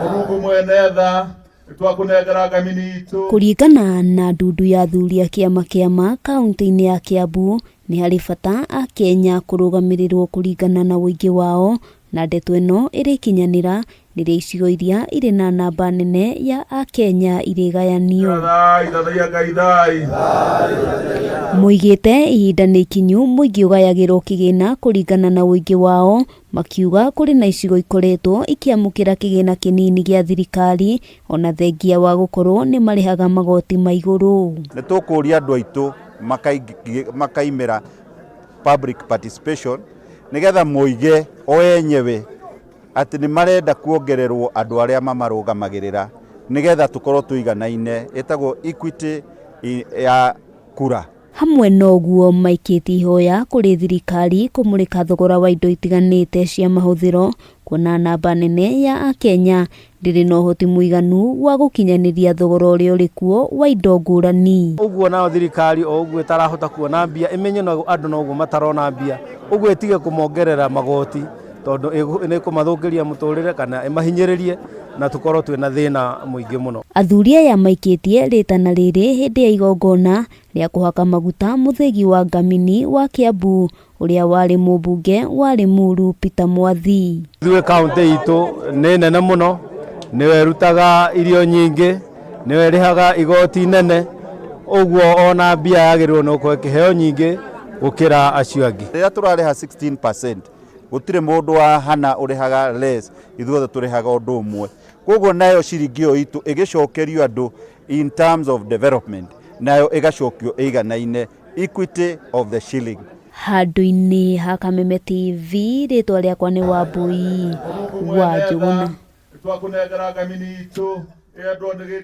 Mũrungu mwene tha, nĩtwakũnengera ngamini itũ. Kũringana na ndundu ya athuri a kĩama kĩama kaunti-inĩ ya Kiambu, nĩ harĩ bata Akenya kũrũgamĩrĩrwo kũringana na ũingĩ wao, na ndeto ĩno ĩrĩkinyanĩra rĩrĩa icigo iria irĩ na namba nene ya Akenya irĩgayanio. Thai, thathaiya Ngai thai. Moigĩte ihinda nĩ ikinyu mũingĩ ũgayagĩrwo kĩgĩna kũringana na ũingĩ wao, makiuga kũrĩ na icigo ikoretwo ikĩamũkĩra kĩgĩna kĩnini gĩa thirikari ona thengia wa gũkorwo nĩ marĩhaga magoti ma igũrũ. Nĩ tũkũria andũ aitũ makaimĩra public participation nĩgetha moige o enyewe atĩ nĩ marenda kuongererwo andũ arĩa mamarũgamagĩrĩra nĩgetha tũkorwo tũiganaine, ĩtagwo equity ya kura. Hamwe na ũguo maikĩtie ihoya kũrĩ thirikari kũmũrĩka thogora wa indo itiganĩte cia mahũthĩro, kuona namba nene ya Akenya ndĩrĩ na ũhoti mũiganu wa gũkinyanĩria thogora ũrĩa ũrĩ kuo wa indo ngũrani. Ũguo nayo thirikari o ũguo ĩtarahota kuona mbia, ĩmenye no andũ noguo matarona mbia, ũguo ĩtige kũmongerera magoti tondũ nĩ ĩkũmathũkĩria mũtũrĩre kana ĩmahinyĩrĩrie na tũkorwo twĩna thĩna mũingĩ mũno. Athuri aya maikĩtie rĩtana rĩrĩ hĩndĩ ya igongona rĩa kũhaka maguta mũthĩgi wa Ngamini wa Kiambu ũrĩa warĩ mũmbunge wa Limuru Peter Mwathi. Ithuĩ kaũntĩ itũ nĩ nene mũno, nĩyo ĩrutaga irio nyingĩ, nĩyo ĩrĩhaga igoti nene, ũguo ona mbia yagĩrĩirwo nĩ gũkorwo ĩkĩheo nyingĩ gũkĩra acio angĩ. Rĩrĩa tũrarĩha 16%, gũtirĩ mũndũ wa hana ũrĩhaga less, ithuothe tũrĩhaga ũndũ ũmwe. Koguo nayo ciringi ĩyo itũ ĩgĩcokerio andũ in terms of development, nayo ĩgacokio ĩiganaine, equity of the shilling. Handũ-inĩ ha Kameme TV, rĩtwa rĩakwa nĩ Wambui wa Njũgũna. Nĩtwakũnengera ngamini itũ ĩendwo nĩ gĩthimo.